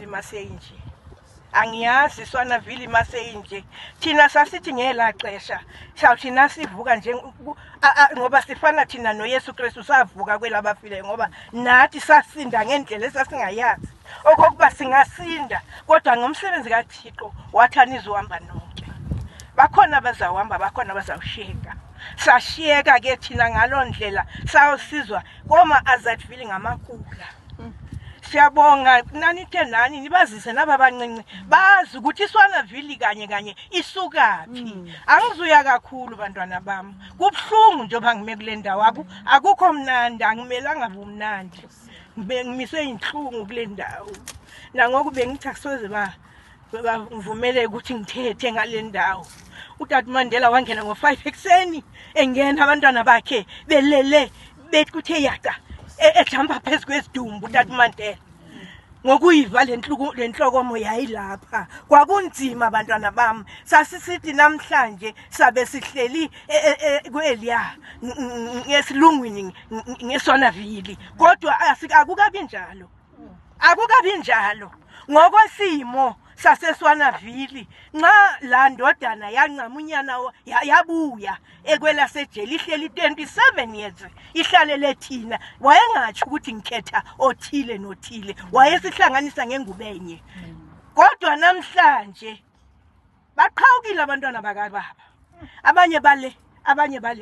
maseyinje. Angiyazi iSwanaville maseyinje. Thina sasithi ngelaa xesha sawuthi nasivuka nje ngoba sifana thina noYesu Kristu, savuka kwelabafileyo, ngoba nathi sasinda ngendlela esasingayazi okokuba singasinda, kodwa ngomsebenzi kaThixo wathi anizuhamba nonke, bakhona abazawuhamba, bakhona abazawushiyeka. Sashiyeka ke thina ngaloo ndlela, sayosizwa kooma-Azadville ngamakula. Siyabonga nanithe nani nibazise naba bancinci bazi ukuthi iSwanaville kanye kanye isukaphi. Angizuya kakhulu, bantwana bam, kubuhlungu njengoba ngime kule ndawo. Akukho mnandi, angimelanga bumnandi. Ngimiswe inhlungu kule ndawo. Nangoku bengithi akusoze bangivumele ukuthi ngithethe ngale ndawo. Utata Mandela wangena ngo-5 ekuseni, engena abantwana bakhe belele, bekuthe yaca, ejampa phezu kwesidumbu utata Mandela ngokuyiva le nhlokomo yayilapha. Kwakunzima, bantwana bam. Sasisithi namhlanje sabe sihleli kweliya ngesilungwini ngeSwanaville, kodwa akukabi njalo, akukabi njalo ngokwesimo saseSwanaville. Nxa laa ndodana yancama unyana yabuya ekwelasejele, ihleli 27 years, ihlalele thina. Wayengatsho ukuthi ngikhetha othile nothile, wayesihlanganisa ngengubo enye. Kodwa namhlanje baqhawukile abantwana bakababa, abanye bale, abanye bale.